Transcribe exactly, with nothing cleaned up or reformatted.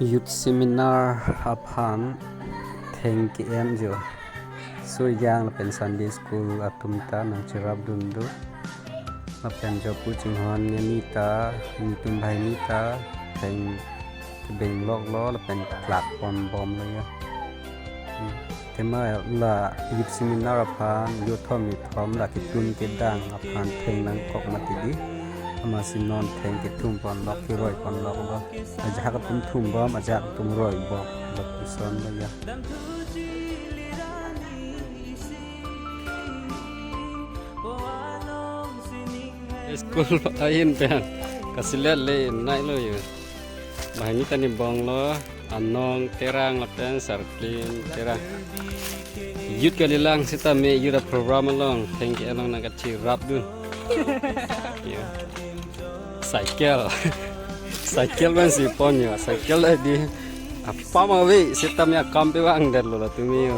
Youth seminar aphan theng ke-en jo. So yang lapen Sunday school atum ta nangcherapdun do. Lapen jopu chinghon neli ta, netum banghini ta theng kebenglok lo lapen klak ponbom lo ya. Hmm. Tema la youth seminar aphan yo thom ni thom la ketun kedang aphan theng nangkok mati di. Amatsi non theng kethum ponlok, keroi ponlok lo. Ajahak atum thumbom, ajahak atum roibom. Lapuson lo ya. School ahin pen kasilet le nai lo yo. Banghini ta ne bong lo, Anong Terang lapen Sarklin Terang. Youth kalilang sitame youth a-program along theng ke along nangkacherapdun. Yo. Cycle. Cycle man si pon yo. Cycle la di. Apam ave sitame akam pe vangdet lo latum yo.